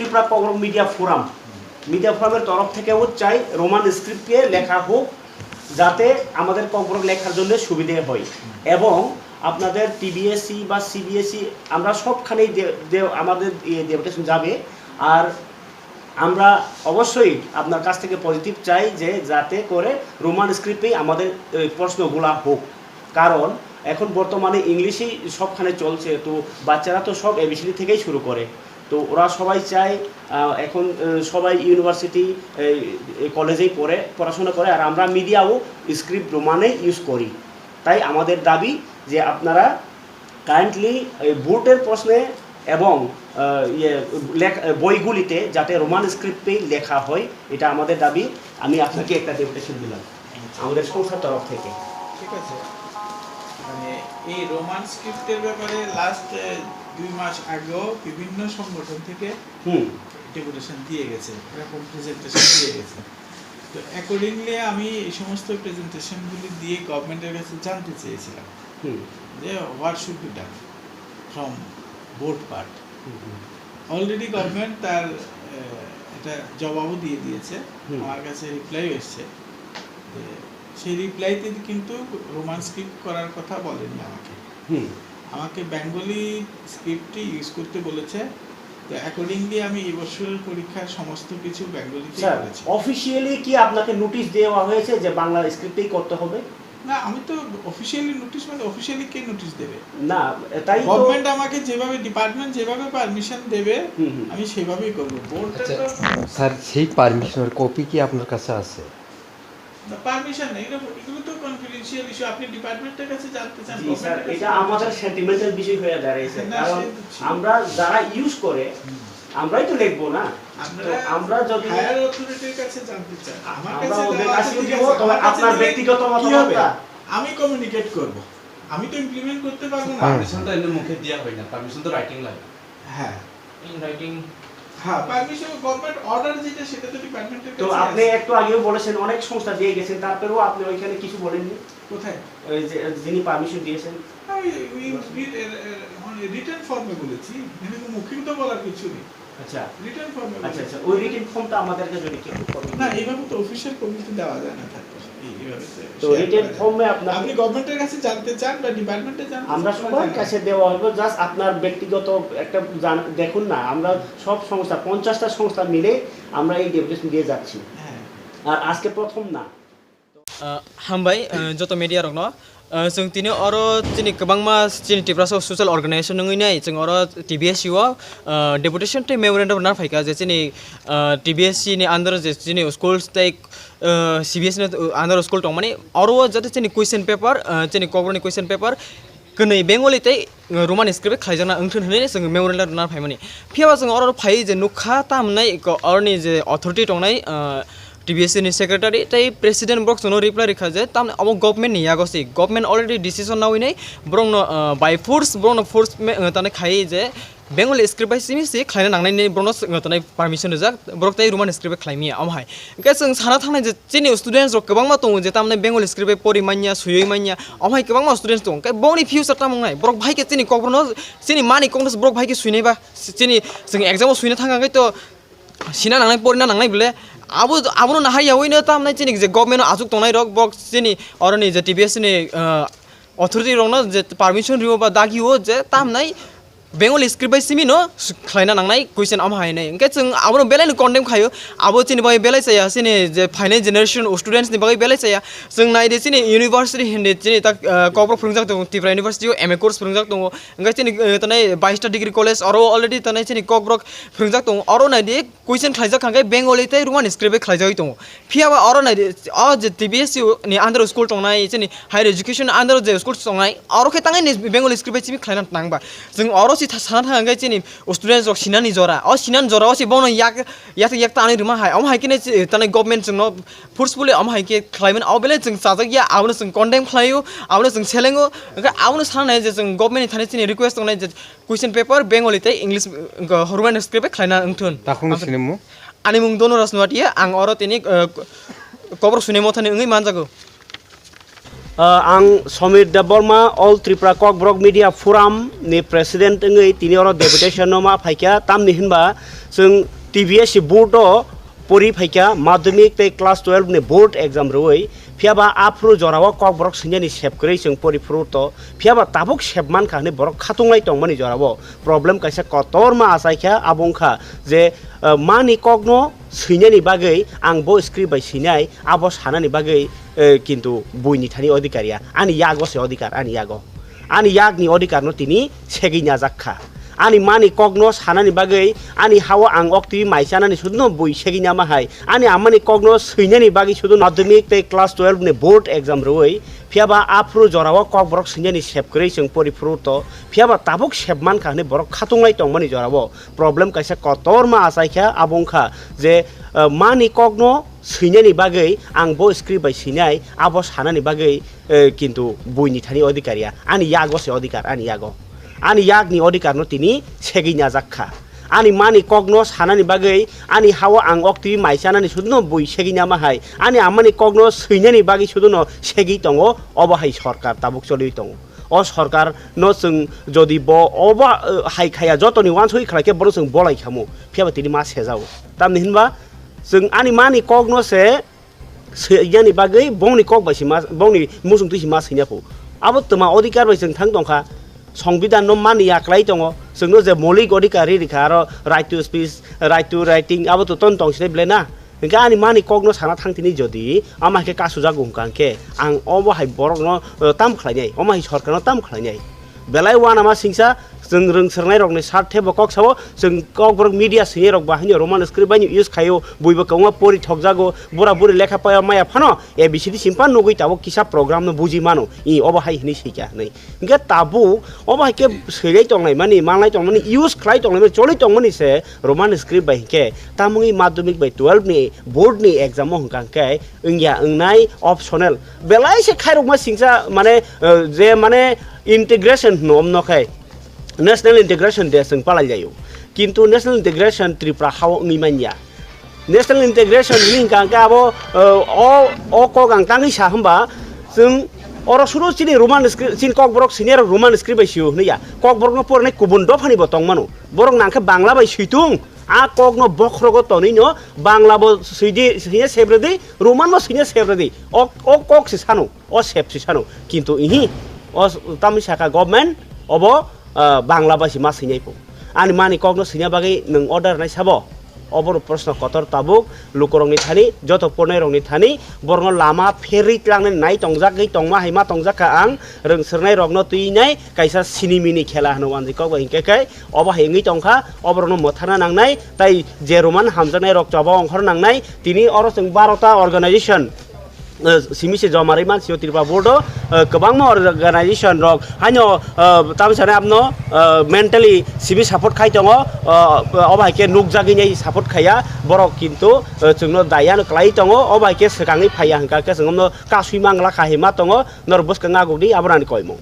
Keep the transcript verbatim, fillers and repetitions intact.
ত্রিপুরা Kokborok media forum, media ফোরামের তরফ থেকেও চাই রোমান স্ক্রিপ্টে লেখা হোক, যাতে আমাদের ককবরক লেখার জন্য সুবিধে হয়। এবং আপনাদের টিবিএসসি বা সিবিএসসি, আমরা সবখানেই দে-, দে-, আমাদের ইয়ে ডেপুটেশন যাবে। আর আমরা অবশ্যই আপনার কাছ থেকে পজিটিভ চাই যে যাতে করে রোমান স্ক্রিপ্টেই আমাদের এই প্রশ্নগুলা হোক, কারণ এখন বর্তমানে ইংলিশেই সবখানে চলছে। তো বাচ্চারা তো সব এবিসিডি থেকেই শুরু করে। তো ওরা সবাই চায়, আহ, এখন, আহ, সবাই ইউনিভার্সিটি, এই, এই কলেজেই পড়ে, পড়াশোনা করে, আর আমরা মিডিয়াও স্ক্রিপ্ট রোমানে ইউজ করি। তাই আমাদের দাবি যে আপনারা কাইন্ডলি এই বোর্ডের প্রশ্নে এবং, আহ, ইয়ে, লেখ-, বইগুলিতে যাতে রোমান স্ক্রিপ্টেই লেখা হয়, এটা আমাদের দাবি। আমি আপনাকে একটা ডেপুটেশন দিলাম আমাদের সংস্থার তরফ থেকে। ঠিক আছে। মানে, এই রোমান স্ক্রিপ্টের ব্যাপারে লাস্ট দুই মাস আগেও বিভিন্ন সংগঠন থেকে হুম। ডেপুটেশন দিয়ে গেছে, এরকম প্রেজেন্টেশন দিয়ে গেছে। তো অ্যাকর্ডিংলি আমি এই সমস্ত প্রেজেন্টেশনগুলি দিয়ে গভর্নমেন্টের কাছে জানতে চেয়েছিলাম হুম। যে what should be done from both part. Hmm, hmm. Already government তার, আহ, এটা জবাবও দিয়ে দিয়েছে, হুম। আমার কাছে রিপ্লাইও এসছে। যে সেই রিপ্লাইতে কিন্তু রোমান স্ক্রিপ্ট করার কথা বলেনি আমাকে। হুম। আমাকে বেঙ্গলি স্ক্রিপ্টই ইউজ করতে বলেছে। তো অ্যাকর্ডিংলি আমি এই বছরের পরীক্ষার সমস্ত কিছু বেঙ্গলিতেই স্যার, করেছি। অফিসিয়ালি কি আপনাকে নোটিশ দেওয়া হয়েছে যে বাংলা স্ক্রিপ্টেই করতে হবে? না, আমি তো অফিসিয়ালি নোটিশ, মানে, অফিসিয়ালি কে নোটিশ দেবে? না, তাই তো। গভর্নমেন্ট আমাকে যেভাবে, ডিপার্টমেন্ট যেভাবে পারমিশন দেবে, হুম, হুম। আমি সেভাবেই করবো। বোর্ডটা আচ্ছা, তো স্যার, সেই পারমিশনের কপি কি আপনার কাছে আছে? না, পারমিশন নেই, এগুলো, এগুলো তো কনফিডেন্সিয়াল ইস্যু। আপনি ডিপার্টমেন্টের কাছে জানতে চান, জি, স্যার, গভর্নমেন্টের কাছে এটা জানতে আমাদের চান। সেন্টিমেন্টাল বিষয় হয়ে দাঁড়িয়েছে, না, কারণ সে তো ঠিক। আমরা যারা ইউজ করে, হুম। আমরাই তো লিখবো না। আপনারা তো আমরা যদি হায়ার অথরিটির কাছে জানতে চান, আমার আমরা কাছে ওদের দেওয়া কাছে আছে, ঠিক দিব, আছে, তবে আমার কাছে আপনার দিলে ব্যক্তিগত কি হবে? মতামতটা আমি কমিউনিকেট করব, আমি তো ইমপ্লিমেন্ট করতে পারবো না। হুম। পারমিশন তো এমনি মুখে দেওয়া হয় না, পারমিশন তো রাইটিং লাগে। হ্যাঁ। In writing. হ্যাঁ, পারমিশন, গভর্নমেন্ট অর্ডার যেটা, সেটা তো ডিপার্টমেন্টের তো কাছে আপনি আছে। একটু আগেও বলেছেন অনেক সংস্থা দিয়ে গেছেন, তারপরেও আপনি ওইখানে কিছু বলেননি? কোথায়? ওই যে যিনি পারমিশন দিয়েছেন। না, ওই, ওই রি-, এ, এ, মানে রিটেন ফর্মে বলেছি, এখানে তো মৌখিক তো বলার কিছু নেই। আচ্ছা। রিটেন ফর্মে আচ্ছা, বলেছি। আচ্ছা, ওই রিটেন ফর্মটা আমাদেরকে যদি কেউ কপি না, করে। এইভাবে তো অফিসিয়াল কমিউনিটি দেওয়া যায় না, থাকবে। এই, এইভাবে তো তো শেয়ার রিটেন করা যায়। ফর্মে আপনাকে আপনি গভর্নমেন্টের কাছে জানতে চান বা ডিপার্টমেন্টে জানতে আমরা চান, সবার জানান। কাছে দেওয়া হবে, জাস্ট আপনার ব্যক্তিগত একটা জান-, দেখুন না, আমরা সব সংস্থা, পঞ্চাশটা সংস্থা মিলে আমরা এই ডেপুটেশন দিয়ে যাচ্ছি। হ্যাঁ। আর আজকে প্রথম না। Ah, hambai, ah, joto media rokno. Ah, chwng tini oro chini kwbangma chini Tiprasa social organization wngwi nai, chwng oro T B S C o, ah, deputation tei memorandum rwna phaikha je chini, ah, T B S C ni under o je chini schools tei, ah, C B S C ni under o school tongmani, oro o jate chini question paper, ah, chini Kokborok ni question paper kwnwi Bengali tei Roman script khlaijakna wngthun hwnwi chwng memorandum rwna phaimani. Phiyaba chwng oro phaiwi je nukha, tamni ko-, oroni je authority tongnai, ah, T B S C ni secretary tei president borok chwngno reply rikha je tamni omo government ni yago se, government already decision nawi nai borokno, ah, by force, borokno force me-, ah, tani khai je Bengali script bai simi se khlaina nangnai ni borokno, ah, tani permission rijak, borok tei Roman script bai khlai manya omo hai. Hwnkhe chwng sana thangnai je chini students rok kwbangma tongo je tamni Bengali script bai pori manya, swiwi manya, omo hai kwbangma students tongo. Hwnkhe bongni future tamo wngnai? Borok bahai khe chini kokborokno, chini mani kokno borok bahai khe swinai ba? Chini chwng exam o swina thang khe to sina nangnai, porina nangnai bole. Abo, abono nahar yaui no tamnai chini je government o achuk tongnai rok, borok chini oroni je T B S ni, ah, authority rokno je permission rio ba dagi o je tamnai Bengali script bai simi no s-, khlaina nangnai question omo hai nai. Hwnkhe chwng abono belai no condemn khaio. Abo chini bagwi belai chaya, chini je phainai generation o students ni bagwi belai chaya. Chwng nai di chini university hindi chini tak, ah, kokborok phwrwngjak tongo, Tripura University o M A course phwrwngjak tongo. Hwnkhe chini, eh, tanai bais ta degree college oro already tanai chini kokborok phwrwngjak tongo. Oro nai di question khlaijak kha khe Bengali tei Roman script bai khlaijagwi tongo. Phiya ba oro nai di, o je T B S C ni under o school tongnai, chini higher education under o je school tongnai, oro khe tangai ni Bengali script bai chini khlaina nang ba. Chwng oro si tha-, sana thang khe chini students rok sinani jora. O sinani jora o si bono yak, yak, yak tanwi rwma hai. Omo hai khe ne chi-, tanai government chwngno forcefully omo hai khe khlai mano. O belai chwng chajak ya, abono chwng condemn khlai o, abono chwng seleng o. Hwnkhe abono sana nai je chwng government ni thani chini request tongnai je question paper Bengali tei English, uh, Roman script bai khlaina wngthun. Takhukno sinimung? Ani mung Donu Rajnuatia, ang oro tini, uh, Kokborok Swinai Mothani wngwi manjago. Ah, ang Somir Debbarma, All Tripura Kokborok Media Forum ni President wngwi tini oro deputation no ma phaikha, tamni hinba chwng T B S C board o pori phaikha, madhyamik tei class twelve ni board exam rwui, phiyaba aphuru jorao Kokborok swinani sep kwrwi chwng pori phuru to, phiyaba tabuk sep mankha hwnwi borok khatunglai tongmani jorao problem kaisa kotorma achaikha, abo wngkha je, ah, mani kokno swinani bagwi ang bo script bai swinai, abo sanani bagwi, eh, kintu buini thani odhikar ya. Ani yago se odhikar, ani yago. Ani yakni odhikarno tini segwi najak kha. Ani mani kokno sanani bagwi, ani hao ang oktwi mai chanani suduno bui segwi nama hai. Ani amani kokno swinani bagwi sudu madhyamik tei class twelve ni board exam rwui, phiyaba aphuru jorao Kokborok swinani sep kwrwi chwng pori phuru to, phiyaba tabuk sep mankha hwnwi borok khatunglai tongmani jorao problem kaisa kotorma achaikha, abo wngkha je, eh, mani kokno swinani bagwi ang bo script bai swinai, abo sanani bagwi, eh, kintu buini thani odhikar ya. Ani yago se odhikar, ani yago. Ani yakni odhikarno tini segwi najak kha. Ani mani kokno sanani bagwi, ani hao ang oktwi mai chanani suduno bui segwi nama hai. Ani amani kokno swinani bagwi suduno segwi tongo, obo hai sorkar tabuk choliwi tongo. O sorkar no chwng jodi bo obo, eh, hai khaya, jotoni wansugwi khlai khe bono chwng bolai khamu, phiyaba tini ma sejao. Tamni hinba chwng ani mani kokno se swinani bagwi bongni kok bai se ma, bongni muchungtwi se ma swina phu. Abo twma odhikar bai chwng thang tongkha, songbidan no mani ya kwlai tongo, chwngno je moulik odhikar ri rikha, aro right to speech, right to writing, abo to ton tong sinai belai na. Hingke ani mani kokno sana thang tini jodi ama hai khe kasujago hwnkha hwnkhe ang omo hai borokno, eh, tam khlainai, omo hai sorkarno tam khlainai. Belai uanama singsa, chwng rwng swrwngnairokni sarthe bo kok sao, chwng Kokborok media swinai rok bo haino Roman script bai use khaio, buibo kwbangma pori thokjago, bura buri lekha paya maya phano A B C D simpan nugui tabuk kisa program no buji mano, i obo hai hinui sika hinui. Hingke tabuk obo hai khe swilai tonglaimani, manlai tongmani, use khlai tonglaimani, choli tongmani se Roman script bai hingke tamungwi madhyamik bai twelve ni board ni exam o hwnkha hwnkhe wngya wngnai optional. Belai se khairokma singsa mane, eh, je mane integration hwno omno khai national integration de chwng palai jaio. Kintu national integration Tripura hao wngwi manya. National integration hini hingka hingke abo, eh, o, o kok ang tangwi sa hwnba, chwng oro suru chini Roman script, chini Kokborok senior Roman script bai sio hwnwi ya. Kokborokno pornai kubun dophani bo tongmano. Borok nangkhe Bangla bai switung, a kokno bokhrogo tonwi no Bangla bo swidi, swina sebredi, Roman bo swina sebredi. O, o kok se sano, o sep se sano. Kintu ihi, o s-, tamni saka government obo, ah, Bangla bai se ma swinai po. Ani mani kokno swina bagwi nwng order nai sabo? Obono proshno kotor tabuk lukurokni thani, joto pornairokni thani, borokno lama pherwi tlangnai nai tongjagwi tongma hai ma tongjak kha ang, rwng swrwngnairokno twi nai kaisa sinimini khela hwnwi wanjwi kok bai hinkhe khe obo hai wngwi tongkha, oborokno mwthangna nangnai, tai je Roman hamjaknairok choba ongkhor nangnai, tini oro chwng barota organization, eh, simi se joma rwi mansio Tripura board o, eh, kwbangma organization rok haino, eh, tamo sanai abno, eh, mentally simi support khai tongo, eh, obo hai khe nukjagwi nai support khaiya borok, kintu, eh, chwngno dayano kwlai tongo, obo hai khe swkangwi phaiya hwnkha khe chwng omno kasui mangla kha hinma tongo, norok bwskang agukdi abo ani koimung.